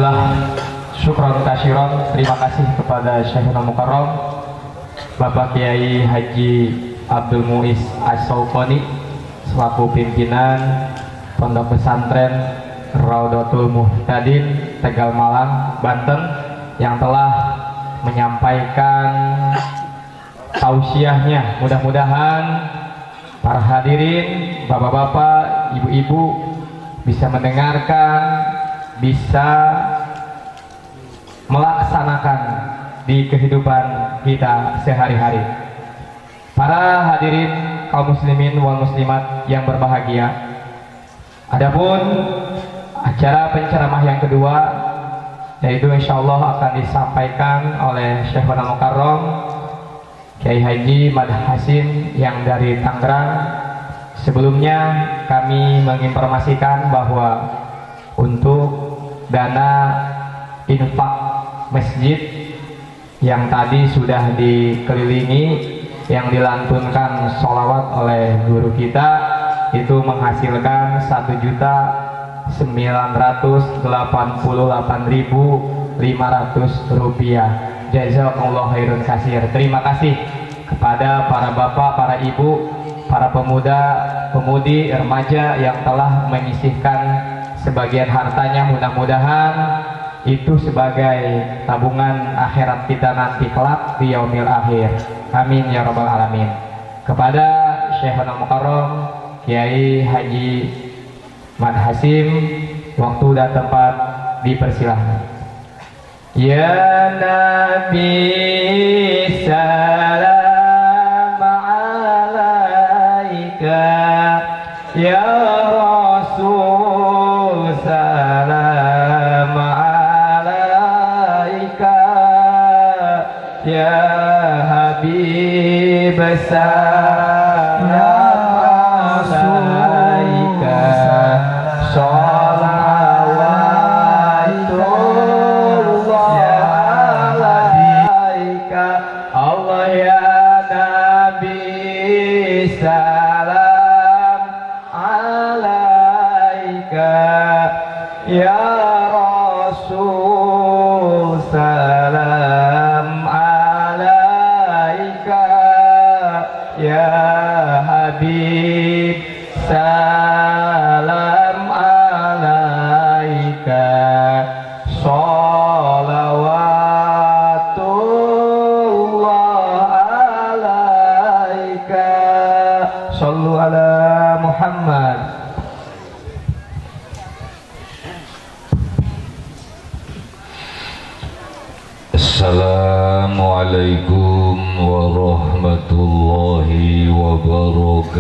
Alhamdulillah, syukron kasyiron, terima kasih kepada Syekhuna Mukarram Bapak Kiai Haji Abdul Muiz As-Sauqoni selaku pimpinan Pondok Pesantren Raudhatul Muhtadin Tegal Malang, Banten, yang telah menyampaikan tausiahnya. Mudah-mudahan para hadirin, bapak-bapak, ibu-ibu bisa mendengarkan, bisa melaksanakan di kehidupan kita sehari-hari. Para hadirin kaum muslimin wal muslimat yang berbahagia, adapun acara penceramah yang kedua yaitu insyaallah akan disampaikan oleh Syekhuna Mukarram Kiai Haji Mad Hasim yang dari Tangerang. Sebelumnya kami menginformasikan bahwa untuk dana infak masjid yang tadi sudah dikelilingi, yang dilantunkan sholawat oleh guru kita, itu menghasilkan 1.988.500 rupiah. Jazakallah khairun kasir. Terima kasih kepada para bapak, para ibu, para pemuda, pemudi, remaja yang telah menyisihkan sebagian hartanya. Mudah-mudahan itu sebagai tabungan akhirat kita nanti kelak di yaumil akhir. Amin ya rabbal alamin. Kepada Syekhuna Mukarram Kiai Haji Mad Hasim, waktu dan tempat dipersilahkan. Ya Nabi salam alaika, ya Rasul salam alaika, ya Habib salam alaika, sholawatullah alaika. Allah ya Nabi salam alaika, ya Rasul salam alaika, ya Habib salam alaika, sholawatullah alaika. Shallu ala Muhammad. Assalamualaikum warahmatullahi wabarakatuh.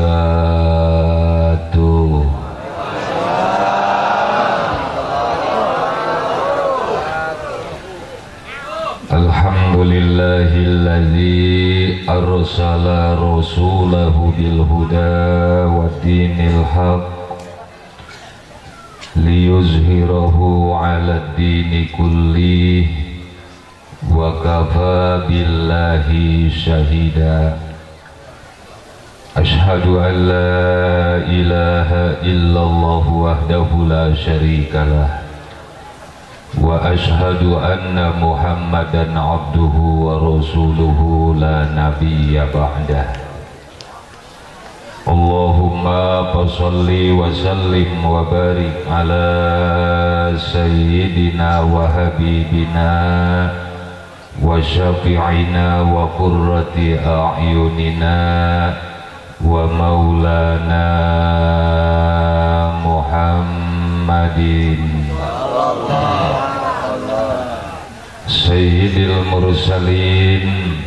Alhamdulillahilladzi arsala rasulahu bil huda wa dinil haq liyuzhirahu 'ala ad-dini kullih wa kafa billahi syahida. Ashhadu an la ilaha illallah wahdahu la syarikalah wa ashhadu anna muhammadan abduhu wa rasuluhu la nabiyya ba'dah. Allahumma salli wa sallim wa barik ala sayyidina wa habibina wa syafi'ina wa qurrati a'yunina wa maulana Muhammadin sayyidil mursalin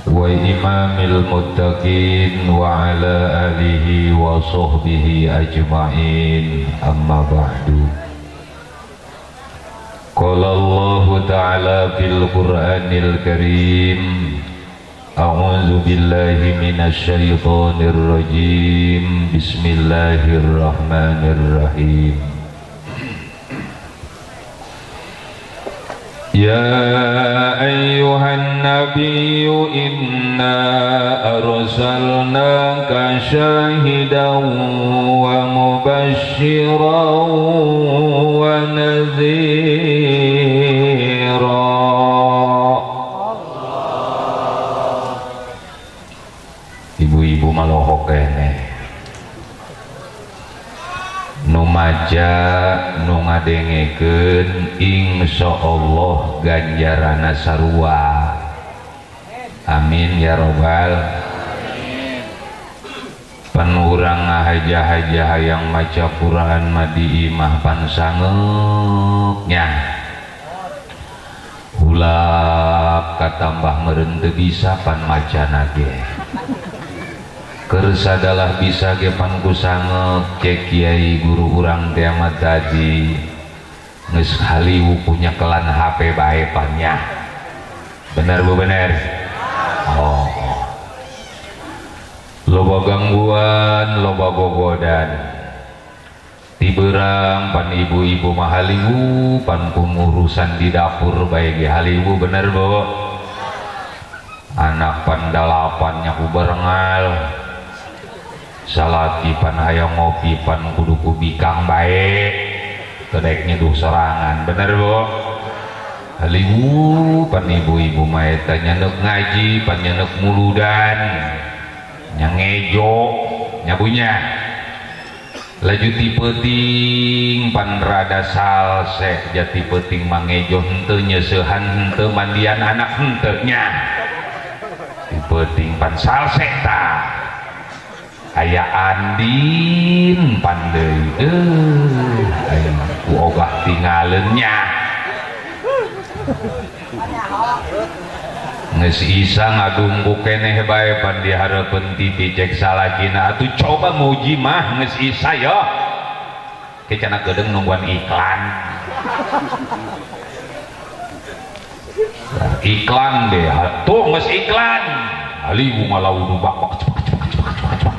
wa imamil muttaqin wa ala alihi wa sahbihi ajma'in. Amma ba'du. Qala Allahu ta'ala fil Qur'anil Karim, a'udzu billahi minasy syaithanir rajim. Bismillahirrahmanirrahim. Ya ayyuhan nabiyyu inna arsalnaka syahidan wa mubasysyiran wa nadhira. Ibu-ibu malohok keneh nu maca nu ngadengekeun insyaallah ganjarana sarua. Amin ya robbal. Pan urang ngahaja-haja hayang maca Quran mah di imah pan sangeuknya hulap katambah meureun teu bisa pan macana ge kersadalah bisa ge pan ku sangeuk cek kiai guru urang teh mah tadi geus haliwu punya kelan HP bae pan nya. Bener bu bener? Oh, loba gangguan loba gogodan tiberang pan ibu-ibu mah haliwu pan pengurusan di dapur bae ge haliwu. Bener bu? Anak pan dalapan nyaku barengal salaki pan hayang ngopi pan kudu ku bikang bae kedek nyeduh sorangan. Bener bu? Haliwu pan ibu-ibu mah eta nyandeuk ngaji pan nyandeuk muludan nya ngejo nyabunya laju ti peuting pan rada salse jati peuting mangejo henteu nyeusehan henteu mandian anak henteu nya ti peuting pan salse tah aya Andin pan deui aya ku ogah tingaleun nya geus isa ngadungku keneh bae pan di hareupeun TV cek salakina atuh coba muji mah geus isa yo ke cenah geudeung nungguan iklan iklan deh tuh geus iklan haliwu ngalaudu bak bak cepak cepak cepak cepak cepak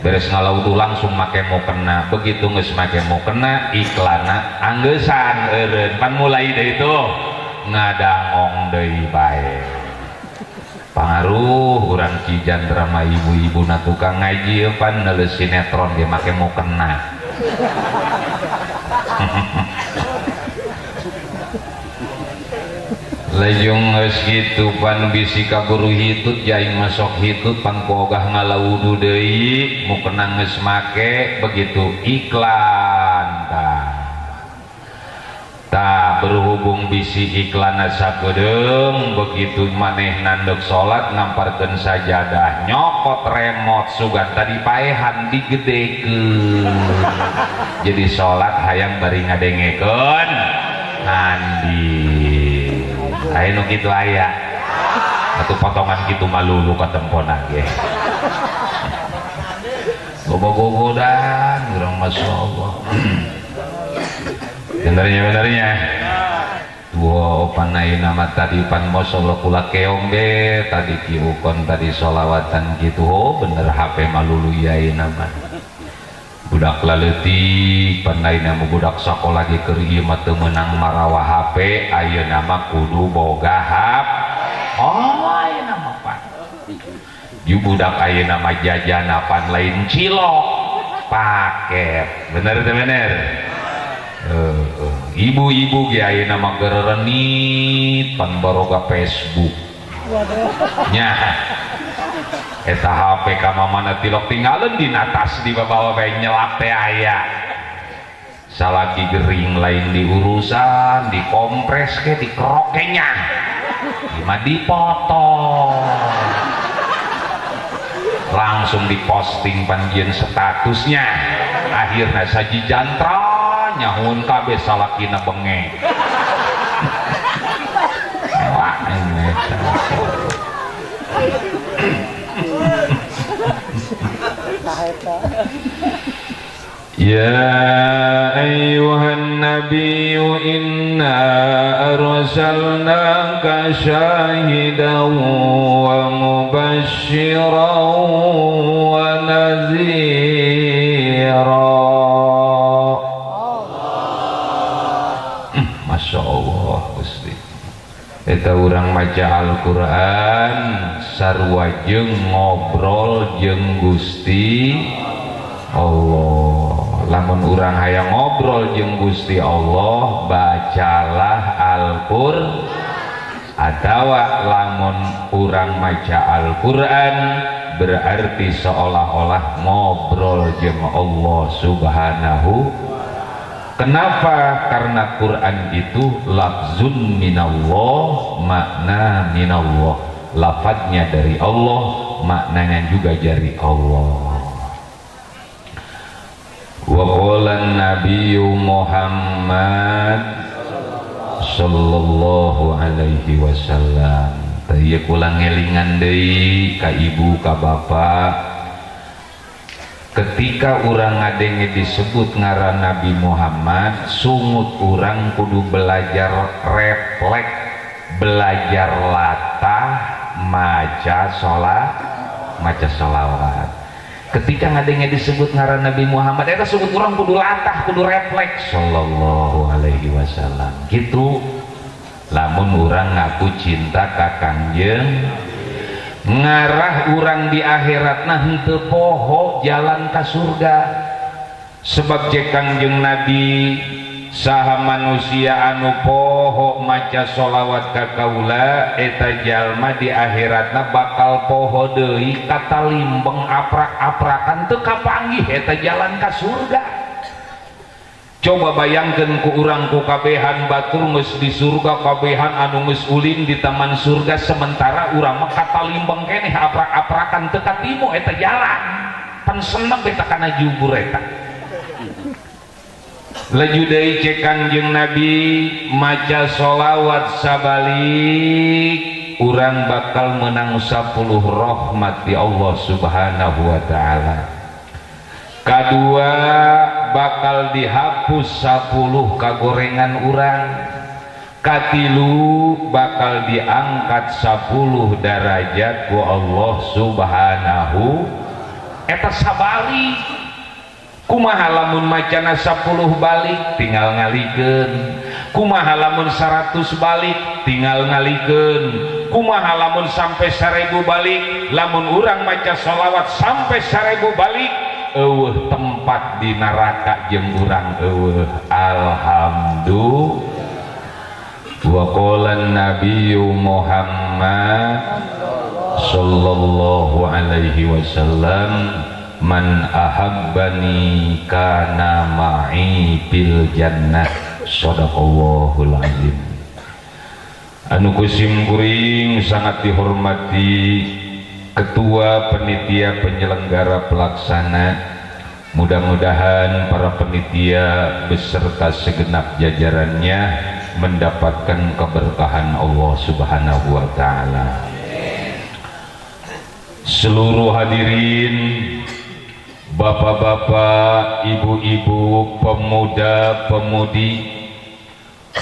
beres ngalaudu langsung make mukena begitu geus make mukena iklanna angeusan eureun pan mulai deui tuh ngadangong deui bae pangaruh urang Cijantra mah ibu-ibu na tukang ngaji pan neuleus sinetron ge make mukena lejung geus kitu pan bisi kaburu hitut jaing masok hitut pan ku ogah ngalawudu deui mukena geus make begitu iklan tah. Tah berhubung bisi iklan sakedeung begitu maneh nandek salat ngamparkeun sajadah nyokot remote sugan tadi paehan digedekeun jadi salat hayang bari ngadengekeun andi aya nu kitu aya atuh potongan kitu malulu katempona ge loba gogodan urang masyaallah. Benernya benernya dua opan ayeuna mah tadi pan masyaallah kula keong ge tadi kiukon tadi sholawatan gitu oh bener HP malulu ayeuna mah budak laleutik pan ayeuna mah budak sakola ge keur ieu mah teu meunang marawa HP ayeuna mah kudu boga HP oh ayeuna mah pan ju budak ayeuna mah jajana pan lain cilok paket bener teu bener? Ibu-ibu ge ayeuna mah gererenit pan baroga Facebook nya eta HP ka mamana tilok tinggalin dina tas di babawa bae nyelap teh aya salaki gering lain diurusan dikompres ke dikerok ke nya mah dipotong langsung diposting panjieun statusnya akhirnya saji jantra nyahun kabeh salakina bengek. Wah, ya ayyuhan nabiyyu inna arsalnaka syahidan wa mubasysyiran wa nadhira. Masya Allah Gusti eta urang maca Al-Qur'an sarua jeung ngobrol jeung Gusti Allah. Lamun urang hayang ngobrol jeung Gusti Allah bacalah Al-Qur'an. Atawa lamun urang maca Al-Qur'an berarti seolah-olah ngobrol jeung Allah Subhanahu. Kenapa? Karena Quran itu lafzun minallah, makna minallah. Lafadznya dari Allah, maknanya juga dari Allah. Wa qala Nabiyyu Muhammad sallallahu alaihi wasallam. Teu kula ngelingan deui ka ibu ka bapak. Ketika urang ngadenge disebut ngaran Nabi Muhammad, sungut urang kudu belajar refleks, belajar latah maca sholat, maca sholawat. Ketika ngadenge disebut ngaran Nabi Muhammad, eta sungut urang kudu latah, kudu refleks sallallahu alaihi wasallam. Gitu. Lamun urang ngaku cinta ka Kangjeng, ngarah urang di akhiratna henteu poho jalan ka surga. Sebab cek Kangjeng Nabi, saha manusia anu poho maca sholawat ka kaula, eta jalma di akhiratna bakal poho deui katalimbeng aprak-aprakan teu kapanggih eta jalan ka surga. Coba bayangkeun ku urang ku kabehan batur geus di surga, kabehan anu geus ulin di taman surga, sementara urang mah katalimbeng keneh aprak-aprakan teu katimu eta jalan. Pan seneng eta kana jubur eta. Laju deui cek Kangjeng Nabi maca sholawat sabalik urang bakal menang 10 rahmat di Allah Subhanahu wa taala. Kedua bakal dihapus 10 kagorengan urang. Katilu bakal diangkat 10 derajat ku Allah Subhanahu. Eta sabalik. Kumaha lamun macana 10 balik tinggal ngalikeun. Kumaha lamun 100 balik tinggal ngalikeun. Kumaha lamun sampai 1000 balik, lamun urang maca sholawat sampai 1000 balik eueuh tempat di neraka jeung urang eueuh. Alhamdulillah. Wa qala Nabiyyu Muhammad sallallahu alaihi wasallam, man ahabbani kana ma'i fil jannah. Shadaqallahul azim. Anu kusim kuring sangat dihormati ketua penitia penyelenggara pelaksana. Mudah-mudahan para penitia beserta segenap jajarannya mendapatkan keberkahan Allah Subhanahu wa taala. Seluruh hadirin, bapak-bapak, ibu-ibu, pemuda-pemudi,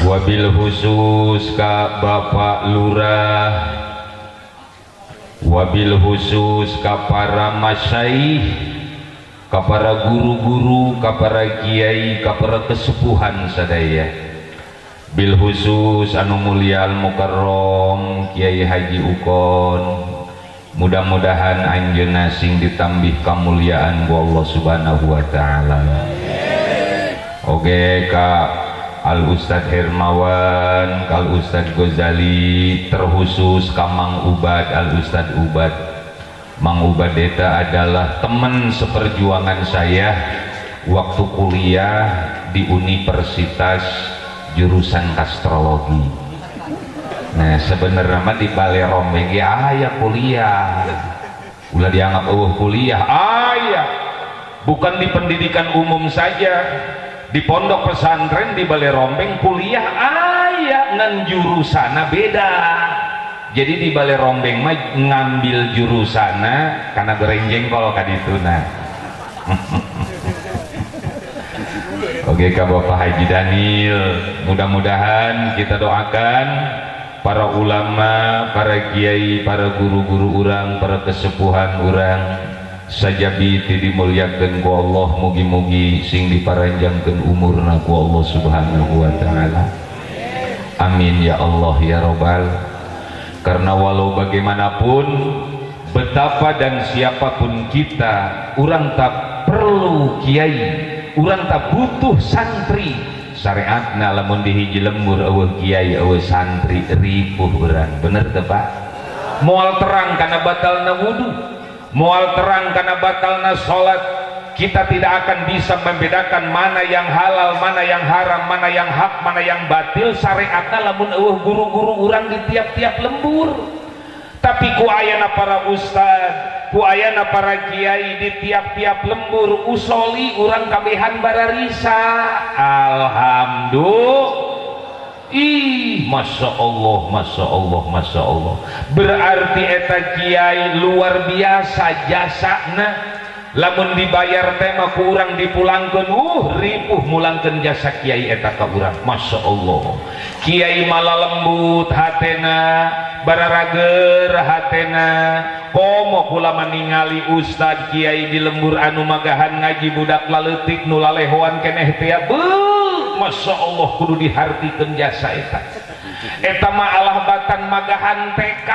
wabil khusus ka Bapak Lurah, wabil khusus ka para masyaikh, ka para guru-guru, ka para kiai, ka para kesepuhan sadaya, bil khusus anu mulia al mukarram Kiai Haji Ukon. Mudah-mudahan anjeunna sing ditambih kamuliaan ku Allah Subhanahu wa taala. Oke ka Al Ustad Hermawan, Al Ustad Ghazali, terkhusus ka Mang Ubad, Al Ustad Ubad. Mang Ubad eta adalah teman seperjuangan saya waktu kuliah di Universitas jurusan Kastrologi. Nah sebenarnya mah di Balai Rombeng ya aya kuliah, ulah dianggap eueuh kuliah aya, bukan di pendidikan umum saja, di pondok pesantren di Balai Rombeng kuliah aya, ngan jurusana beda. Jadi di Balai Rombeng mah ngambil jurusana karena goreng jengkol kadituna. Oke ka Bapak Haji Daniel, mudah-mudahan kita doakan para ulama, para kiai, para guru-guru urang, para kesepuhan urang sajabi ti dimuliakeun ku Allah, mugi-mugi sing diparanjangkeun umurna ku Allah Subhanahu wa taala. Amin ya Allah ya Robbal. Karena walau bagaimanapun betapa dan siapapun kita, urang tak perlu kiai, urang tak butuh santri, Syariatna lamun di hiji lembur euweuh kiai, euweuh santri, ripuh urang. Bener teu, Pak? Moal terang kana batalna wudu, moal terang kana batalna salat. Kita tidak akan bisa membedakan mana yang halal, mana yang haram, mana yang hak, mana yang batil syariatna lamun euweuh guru-guru urang di tiap-tiap lembur. Tapi ku ayana para ustad, ku ayana para kiai di tiap-tiap lembur, usoli urang kabehan bararisa. Alhamdulillah. Ih, Masya Allah, Masya Allah, Masya Allah. Berarti eta kiai luar biasa jasana. Lamun dibayar tema ku urang dipulangkeun, ripuh mulangkeun jasa kiai eta ka urang. Masya Allah, kiai malah lembut hatena, bararager hatena. Komo kula ningali ustad kiai di lembur anu magahan ngaji budak laleutik nu lalehoan keneh teh, beuh, Masya Allah, kudu dihartikeun jasa eta. Eta mah alah batan magahan TK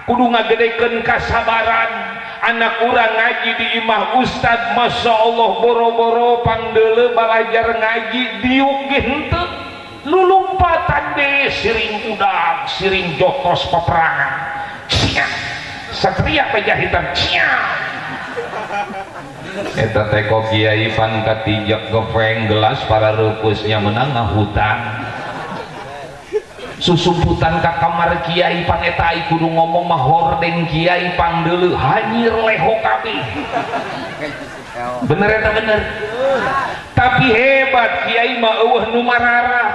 kudu ngagedekeun kasabaran. Anak urang ngaji di imah ustad, Masya Allah, boro-boro pangdeule balajar ngaji, diuk ge henteu, lulumpatan deh, siring udag, siring jotos peperangan. Cia, satria pejahitan cia. Eta teko kiai pan katijak gefeng gelas para rupusnya menang ngahutang susumputan ka kamar kiai. Pan eta ai kudu ngomong mah hordeng kiai pangdeuleu hanyir leho kabeh. Bener eta, bener. Tapi hebat kiai mah, euweuh nu mararah.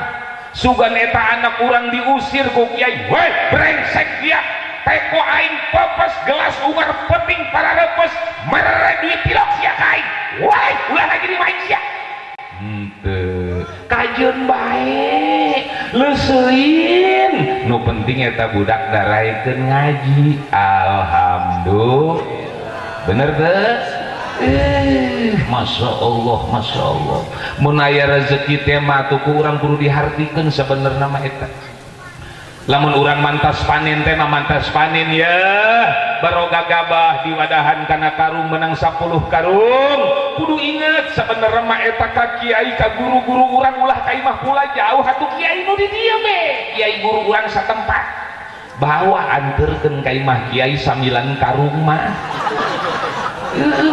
Sugan eta anak urang diusir ku kiai, "Weh, brengsek dia, teko aing pepes gelas ungar penting para repes mere duit tilok sia ka aing. Weh, ulah lagi dimain sia." Henteu, kajeun bae, leuseun. Nu penting eta budak daraikeun ngaji. Alhamdulillah. Bener teu? Eh, Masya Allah, Masya Allah. Mun aya rezeki teh mah tuh ku urang kudu dihartikeun sabenerna mah eta. Lamun urang mantas panen teh mah mantas panen ya, baroga gabah diwadahan kana karung menang 10 karung, kudu inget sabenerna mah eta ka kiai, ka guru-guru urang. Ulah ka imah kula jauh atuh, kiai nu di dieu be, kiai guru urang satempat, bawa anterkeun ka imah kiai 9 karung mah.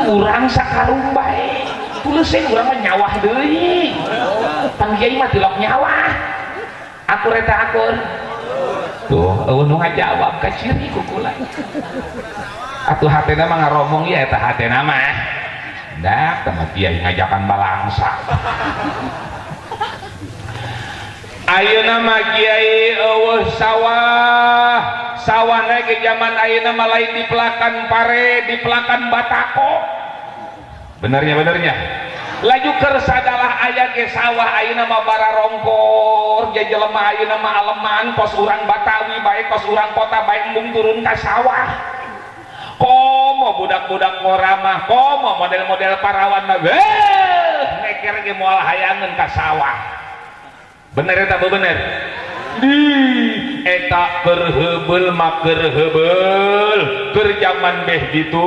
Urang sakarung bae, tuleuseun urang mah nyawah deui. Pan kiai mah tilok nyawah. Akur eta, akur? Tuh, euweuh nu ngajawab, ka ciri ku kula. Atuh hatena mah ngaromong ya, eta hatena mah. Dak teh kiai ngajakan balangsa. Ayeuna mah kiai euweuh sawah. Sawah ge zaman ayeuna mah lain dipelakan pare, dipelakan batako. Benernya, benernya. Laju keur sadalah aya ge sawah ayeuna mah bararongkor. Ja jelema ayeuna mah aleman, kos urang Batawi bae, kos urang kota bae, embung turun ka sawah. Komo budak-budak ngora mah, komo model-model parawan mah, weh, neker ge moal hayangeun ka sawah. Bener eta, bener? Di eta keur heubeul mah keur heubeul, keur jaman beh ditu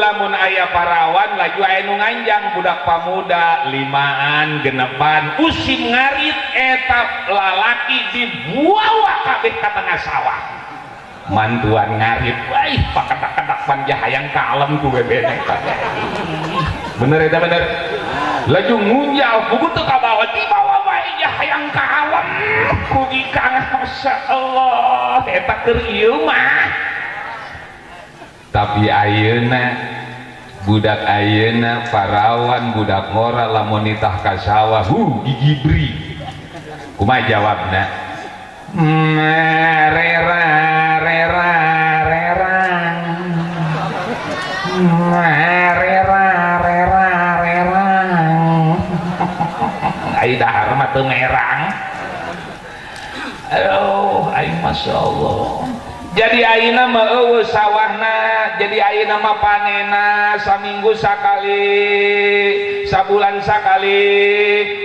lamun aya parawan laju aya nu nganjang budak pamuda limaan genepan usim ngarit, eta lalaki dibuawa kabeh ka tengah sawah mantuan ngarit. Wah, pakedak-kedak panjahayang kalem ku bebene. Bener eta, bener? Laju ngunjal kudu teu ka bawah, dibawa bae hayang kalem ku ikang. Masya Allah, eta keur ieu mah. Tapi ayeuna budak ayeuna parawan budak ngora lamun nitah ka sawah, hu gigibri. Kumaha jawabna? Rera rera rerang, rera rera rerang. Ai dahar mah teu merang. Aduh, aing Masya Allah. Jadi ayeuna mah euweuh sawahna, jadi ayeuna mah panena saminggu sakali, sabulan sakali,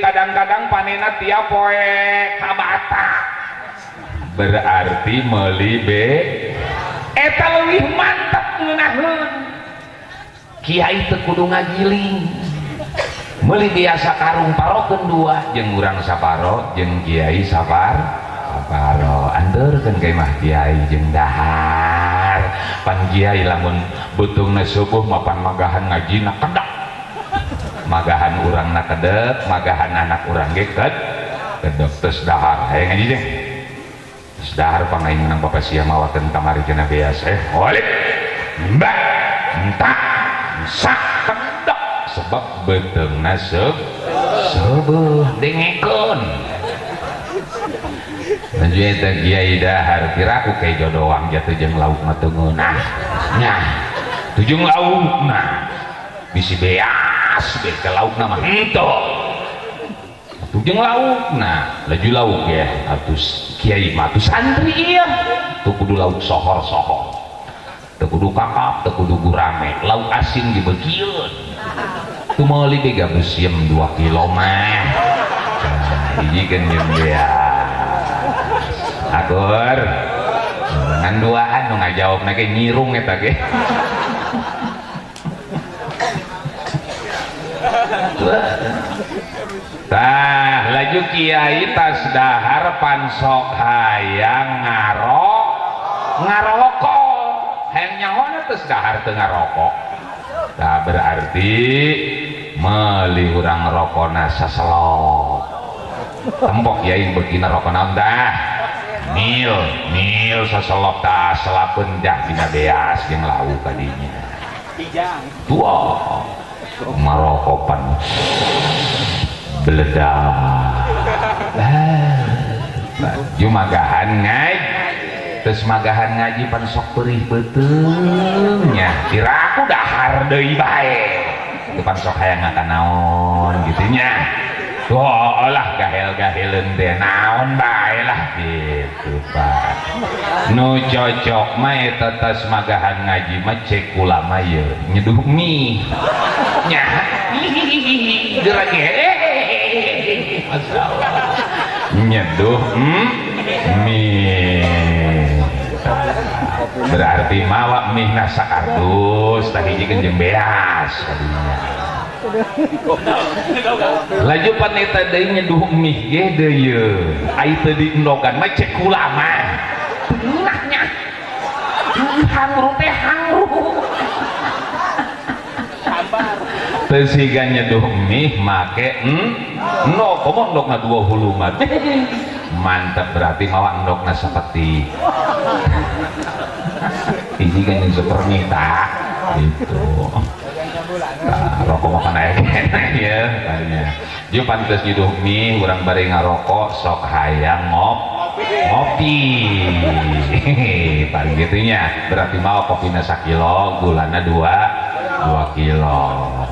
kadang-kadang panena tiap poe kabata. Berarti meuli be eta leuwih mantep ngeunaheun. Kiai teu kudu ngagiling. Meuli biasa karung parokeun dua jeung urang saparo jeung kiai saparo anterkeun ka imah kiai jeung dahar. Pan kiai lamun beutungna subuh mapan magahan ngajina kedak. Magahan urangna kedek, magahan anak urang ge kedek terus dahar. Hayang ngaji jeung. Terus dahar pangaing menang bapak sia mawakeun kamari cenah beas. Olip. Mbak, entak, sak kedek sebab beuteungna seubeuh dengekeun. Lanjut eta kiai dahar kira aku kejo doang jatuh jeung lauk mah teu ngeunah. Nya, tujung lauk nah. Bisi beas be ke laukna mah henteu. Tujung lauk nah, laju lauk ya atuh kiai mah atuh santri ieu. Teu kudu lauk sohor-sohor. Teu kudu kakap, teu kudu gurame, lauk asin ge beukieun. Teu meuli be gabus siem 2 kilo mah. Nah, hiji kan jeung beas. Akur ngan duaan nu ngajawabna ge nyirung eta ge. Tah laju kiai tas dahar pansok hayang ngarokok hayang nyahoana tes dahar teu ngarokok. Tah berarti meuli urang rokona saselop tempok kiai beukina rokok naon tah mil mil saselop tah selapeun dah dina beas jeung lauk kadinya tua marokopan beledak jumagahan ngaji terus magahan ngaji pan sok perih beuteungnya kira aku dahar deui bae teu pan sok hayang ngakan naon kitu nya. Wah lah gahel-gaheleun teh naon bae lah gitu Pak. Nu cocok mah eta tas magahan ngaji mah cek ulama ye nyeduh mie. Nya geura ge masalah nyeduh mie. Berarti mawa mie na sakardus tah hiji jeung beas kadinya. Laju paneta deui nyeduh mie ge deui ye. Ai teu diendogan mah cek ulama. Teu nya. Hangru teh hangru. Teu siga nyeduh mie make endog, komo endogna dua hulu mah. Mantap berarti mawa endogna sapeti. Hiji kan jeung sepermi tah gitu. Nah, rokok makan aya keneh ya tanya. Jeung pantes nyeduh mie urang bari ngarokok sok hayang ngopi. Paling gitunya berarti mau kopina sakilo gulana 2 kilo.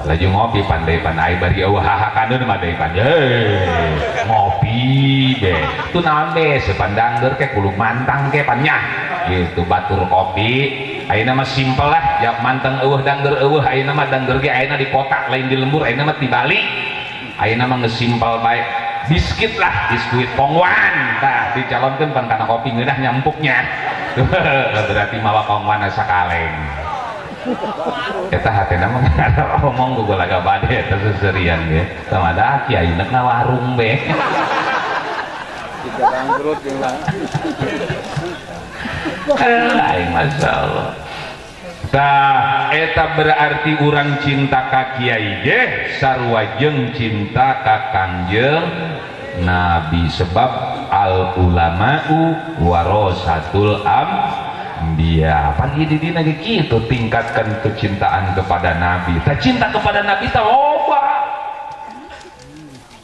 Laju ngopi pandai pandai bari eueuh hahakaneun mah deui pan. Ngopi be. Tu naon be sepandangger ke kuluk mantang ke pan nya. Gitu batur kopi. Ayeuna mah simpel lah, ya manteng eueuh dangger eueuh ayeuna mah dangger ge ayeuna di kota lain di lembur ayeuna mah di Bali. Ayeuna mah geus simpel bae. Biskuit lah, biskuit kongwan. Tah dicalonkeun pan kana kopi ngeunah nyampuknya. Berarti mawa kongwan sakaleng. Eta hatena mah ngomong gugulaga bade eta seserian ge. Sama da kiai nek ngawarung be. Aing masyaallah. Tah eta berarti urang cinta ka kiai ge sarua jeung cinta ka Kangjeng Nabi sebab al ulama'u warasatul anbiya. Pan ieu di dina ge kitu tingkatkan kecintaan kepada Nabi. Tah cinta kepada Nabi tah loba.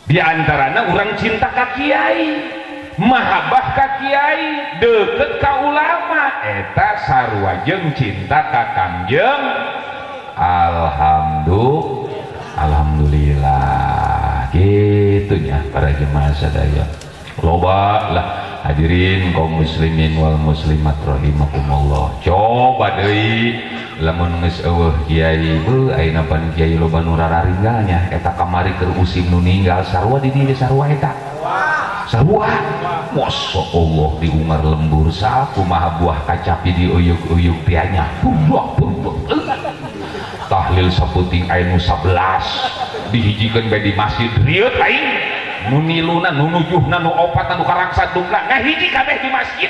Di antarana urang cinta ka kiai, mahabbah ka kiai, deket ka ulama, eta sarua jeung cinta ka Kangjeng. Alhamdulillah gitunya para jemaah sadaya. Loba lah hadirin kaum muslimin wal muslimat rahimakumullah. Coba deui lamun geus eueuh kiai beuh ayeuna pan kiai loba nu rararinggal nya eta kamari keur usim nu ninggal sarua di dieu sarua eta. Sarua Masya Allah diungar lembur sakumaha buah kacapi diuyuk-uyuk tianya. Buah buah. Tahlil saputing aya nu 11. Dihijikeun bae di masjid rieut aing. Nu niluna, nu nujuhna, nu opat, nu karangsa dugna ngahiji kabeh di masjid.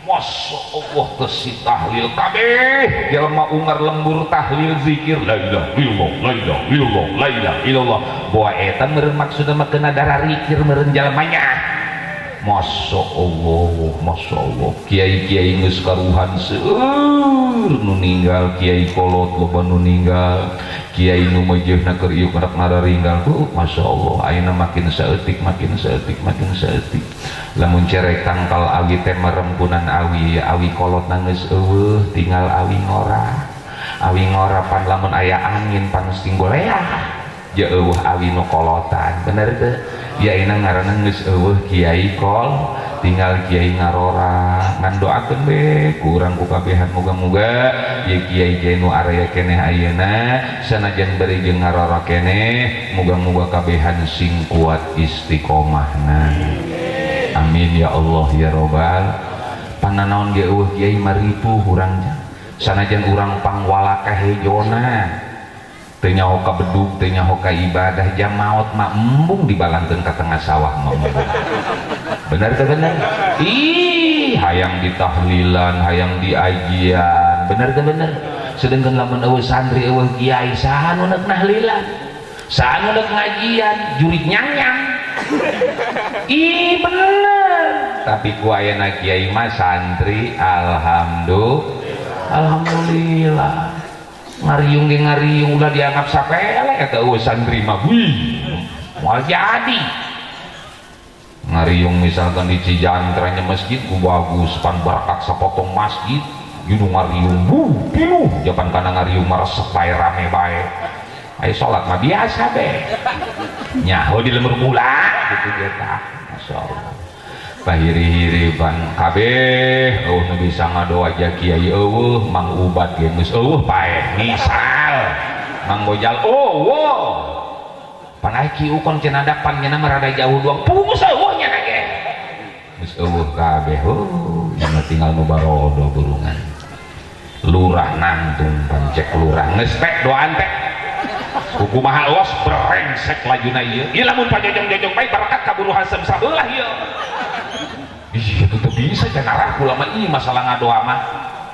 Masya Allah tesi tahlil kabeh jelema ungar lembur tahlil zikir la ilaha illallah la ilaha illallah la ilaha illallah. Boa eta meureun maksudna mah kena darah rikir meureun jalemanya. Masya Allah, Masya Allah. Kiai-kiai geus karuhan seueur nu ninggal, kiai kolot loba nu ninggal, kiai nu meujeuhna keur ieu rek ngararinggal. Masya Allah, ayeuna makin saeutik, makin saeutik, makin saeutik. Lamun cerek tangkal awi teh merempunan awi, awi kolotna geus eueuh, tinggal awi ngora. Awi ngora pan lamun aya angin pan singgoleah. Ja eueuh awi nu kolotan, bener teu? Ya ina ngaranna geus eueuh kiai kol, tinggal kiai ngarora. Ngan doakeun be ku urang ku kabehan muga-muga ye kiai-kiai nu araya keneh ayeuna sanajan bari jeung ngarora keneh, muga-muga kabehan sing kuat istiqomahna. Amin ya Allah ya robbal. Pananaon ge eueuh kiai maripuh urang sanajan urang pangwalaka hejona. Teu nyaho ka bedug, teu nyaho ka ibadah, jam maot mah embung dibalangkeun ka tengah sawah mah embung. Bener teu bener? Ih, hayang ditahlilan, hayang diajian, bener teu bener? Sedengkeun lamun eueuh santri, eueuh kiai, saha nu neuk nahlilan? Saha nu neuk ngajian? Jurig nyang-nyang. Ih, bener. Tapi ku ayana kiai mah santri alhamdulillah. Alhamdulillah. Ngariung ge ngariung ulah dianggap sapele eta eueuh santri mah. Wih, moal jadi. Ngariung misalkan di Cijantranya masjid ku bagus pan barakat sapotong masjid, ieu ngariung bu, pinuh japan kana ngariung mah resep bae rame bae. Ayo salat mah biasa be. Nyaho di lemur kula gitu ge tah. Masyaallah. Pahiri-hiri ban kabeh eueuh nu bisa ngadoa ja kiai eueuh, Mang Ubat ge geus eueuh paeh misal Mang Gojal eueuh pan aya ki ukon cenah pan nya mah rada jauh doang pugus eueuh nya ge geus eueuh kabeh. Heuh nya tinggal nu barodo burungan lurah nangtung pan cek lurah geus teh doaan teh kumaha los brengsek lajuna ieu ieu lamun pajojong-jojong bae barakat kaburu hasem sabelah ieu. Ih, itu tuh bisa cenah kula mah ih masalah ngadoa mah.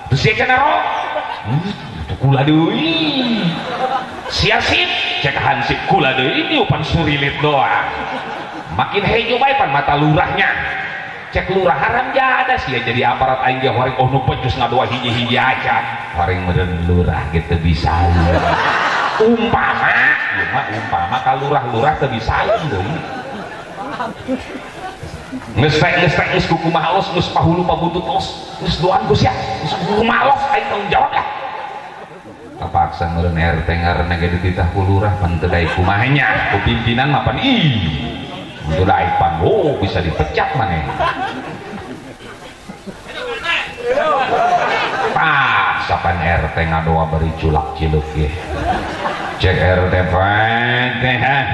Terus sia cenah ro. Tuh kula deui. Sia sip, cek hansip kula deui ini upan surilit doa. Makin hejo bae pan mata lurahnya. Cek lurah haram jada sia jadi aparat aing ge horeng oh nu pecus ngadoa hiji-hiji aja. Horeng meureun lurah gitu bisa. Umpama, ieu mah umpama ka lurah-lurah teu bisa deui. Geus teh geus teh geus kumaha los geus pahulu pabutut los geus doan geus ya geus kumaha los aing tanggung jawab lah. Kapaksa meureun RT ngaranna ge dititah ku lurah pan teu daek kumaha nya ku pimpinan mah pan ih teu daek pan oh bisa dipecat maneh. Paksa pan RT ngadoa bari culak cileuk ge. Cek RT Fatihah.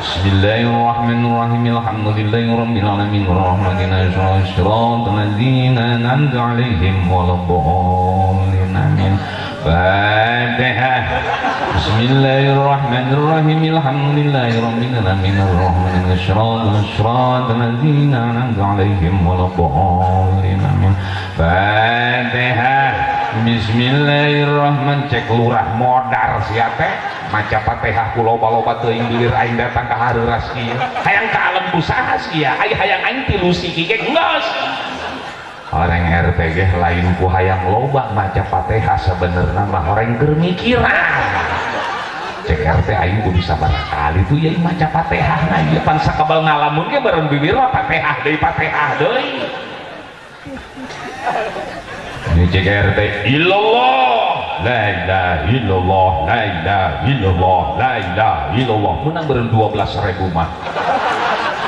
Bismillahirrahmanirrahim. Alhamdulillahirabbil alamin arrahmanir rahim shiratal ladzina an'amta 'alaihim waladdallin. Amin. Fatihah. Bismillahirrahmanirrahim. Alhamdulillahirabbil alamin arrahmanir rahim shiratal ladzina an'amta 'alaihim waladdallin. Amin. Fatihah. Bismillahirrahmanirrahim. Cek lurah modar sia teh maca Fatihah ku loba-loba teuing bilir aing datang ka hareuras kieu. Hayang ka alam usaha sia, aya hayang aing tilu siki ge geus. Horeng RT ge lain ku hayang loba maca Fatihah sabenerna mah horeng keur mikiran. Cek RT aing kudu sabaraha kali tuh ya maca Fatihah na ieu pan sakabal ngalamun ge bareng bibir mah Fatihah deui Fatihah deui. Ini cek RT illallah la ilaha illallah la ilaha illallah la ilaha illallah menang bareng 12.000 mah.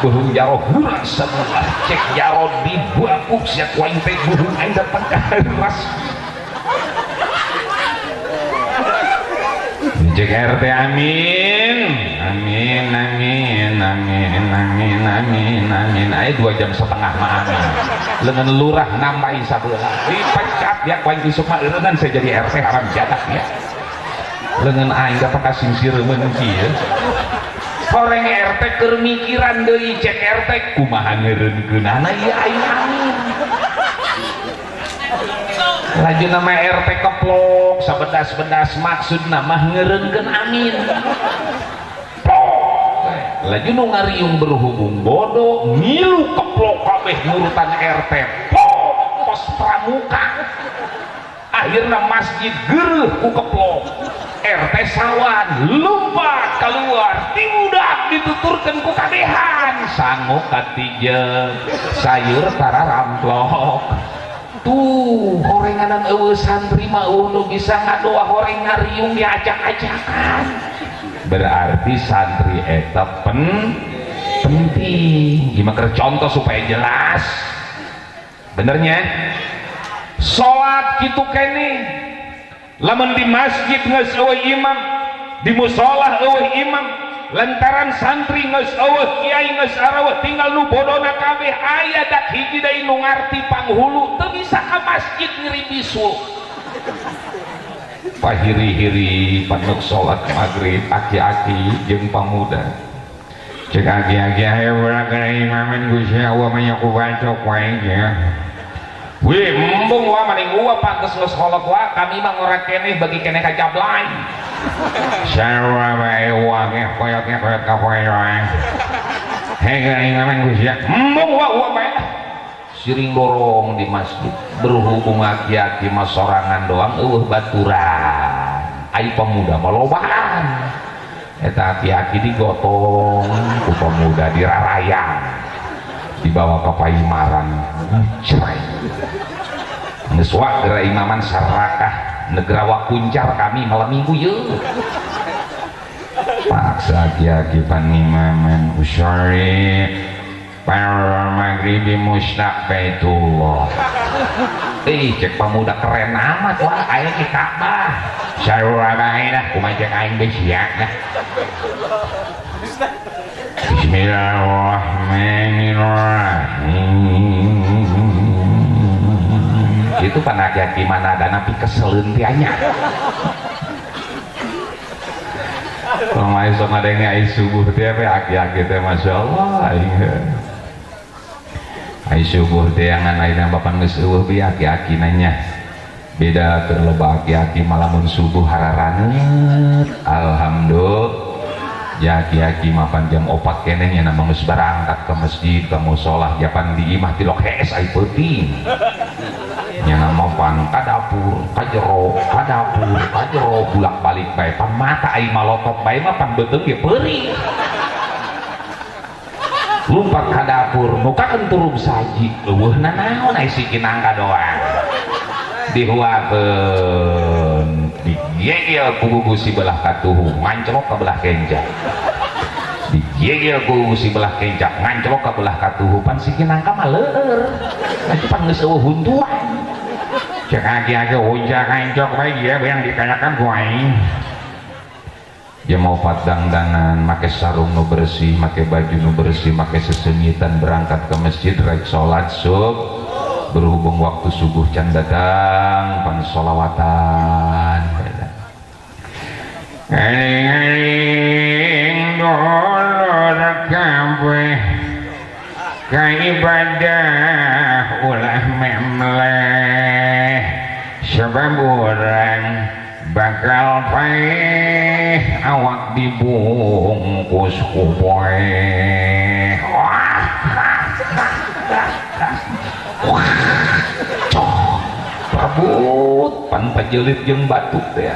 Beuheung jaro hurang sabelah cek jaro dibuapuk sia ku aing teh beuheung aing datang ka ras. Cek RT amin amin amin amin amin amin amin aya 2,5 jam mah amin. Lengan lurah nambahin sabelah dipecat ya ku aing isuk mah eureunnan saya jadi RT haram jadah ya. Leungeun aing ka kasingsireun kieu. Horeng RT keur mikiran deui, cek RT kumaha ngeureunkeunana ieu aing amin. Laju nama RT keplok sabedas-bedas, maksudna mah ngeureunkeun amin. Plok. Laju nu ngariung berhubung bodoh ngilu keplok kabeh nurutan RT. Plok pos pramuka. Akhirna masjid geureuh ku keplok. RT sawan lompat keluar dibudak dituturkeun ku kabehan sangu katijeg sayur tara ramplok. Tuh horenganan eueuh santri mah eueuh nu bisa ngadoa, horeng ngariung diacak-acakan. Berarti santri eta penting. Gimana keur contoh supaya jelas benernya. Salat kitu keneh, lamun di masjid geus eueuh imam, di musola eueuh imam, lantaran santri geus eueuh, kiai geus araweuh, tinggal nu bodona kabeh. Aya dak hiji deui nu ngarti panghulu teu bisa ka masjid ngiri bisul. Pahiri-hiri panuk salat maghrib aki-aki jeung pamuda. Cek aki-aki, "Ayo urang kana imaman, Gusti Allah mah ku bancok wae ge." Wih, embung wa maning uwa pantes geus kolot wa, kami mah ngora keneh bagi keneh kajablay. Sarua bae wa ge koyot ge koyot ka poe wae. Hei kana imaman Gusti. Embung wa uwa bae. Siring dorong di masjid. Berhubung aki-aki mah sorangan doang eueuh baturan. Ai pemuda mah lobaan. Eta aki-aki digotong ku pemuda dirarayang. Dibawa ke Paimaran. Cerai. Geus wa geura imaman sarakah negara kuncar kami malam minggu ye. Paksa aki-aki panimaman usari para maghribi musnaq baitullah. Cek pemuda keren amat wah aing di Ka'bah. Sarua bae lah kumaha cek aing geus sia lah. Bismillahirrahmanirrahim. Itu pan aki-aki mana dana pikeseleun teh nya. Kalau sok ngadenge ai subuh teh aki-aki teh masyaallah aing. Ai subuh teh ngan ayeuna bapak geus eueuh bi aki-aki nanya. Beda keur loba aki-aki malamun subuh hararaneut. Alhamdulillah. Ya aki-aki mapan jam 4 keneh nya nama geus barangkat ke masjid ke musolah japan di imah tilok hees ai peuting. Nya nama pan ka dapur ka jero ka dapur ka jero bulak-balik bae pan mata ai malotot bae mah pan beuteung ge peurih. Lumpat ka dapur mukakeun turub saji eueuh nanaon ai si kinangka doang. Dihuakeun digegel ku gugu si belah katuhu nganclok ka belah kenca. Digegel ku gugu si belah kenca nganclok ka belah katuhu pan si kinangka mah leur. Laju pan geus eueuh huntuan. Cek aki-aki uncak nganclok bae ieu yang dikanakan ku aing. Dia mau dangdanan, make sarung nu bersih, make baju nu bersih, make sesengitan berangkat ke masjid rek salat sub. Berhubung waktu subuh can datang pan sholawatan. Eling-eling dulur kabeh ka ibadah ulah memleh sebab urang bakal paeh awak dibungkus ku poe. Wah, cok, rabut pan pajelit jeung batuk teh.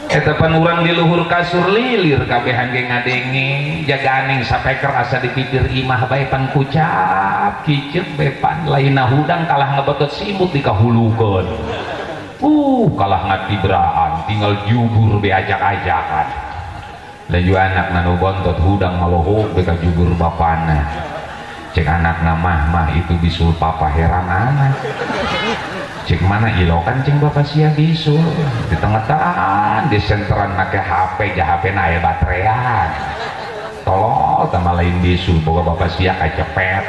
Eta pan urang di luhur kasur lilir kabehan ge ngadenge jaganing sapeker asa di pipir imah bae pan kucap kicep bae pan lainna hudang kalah ngebetot simut dikahulukeun. Kalah ngatibraan tinggal jubur be ajak-ajakan. Laju anak nanu bontot hudang malohok be ka jubur bapana. Cek anak mah mah itu bisul papa heran anak. Cek mana ilokan ceng bapak sia bisul di tengah-tengah di senteran make HP ja HP na aya baterean. Tolol tambah lain bisul boga bapak sia kacepet.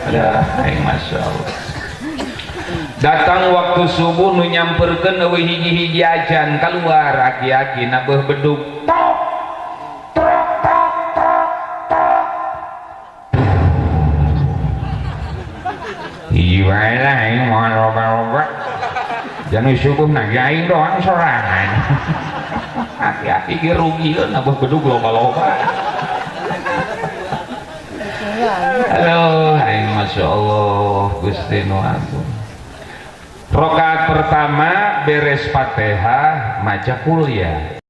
Aduh, aing masya Allah. Datang waktu subuh, nu nyamperkeun euweuh hiji-hiji acan keluar, aki-aki nabeuh bedug, tok tok tok tok tok. Hiji wae lah, aing moal loba-loba. Jangan subuh nah aing doang sorangan. Aki-aki ge rugi nabeuh bedug loba-loba. Halo, aing Masya Allah, Gusti nu agung. Rokaat pertama beres Fatihah maca kuliah.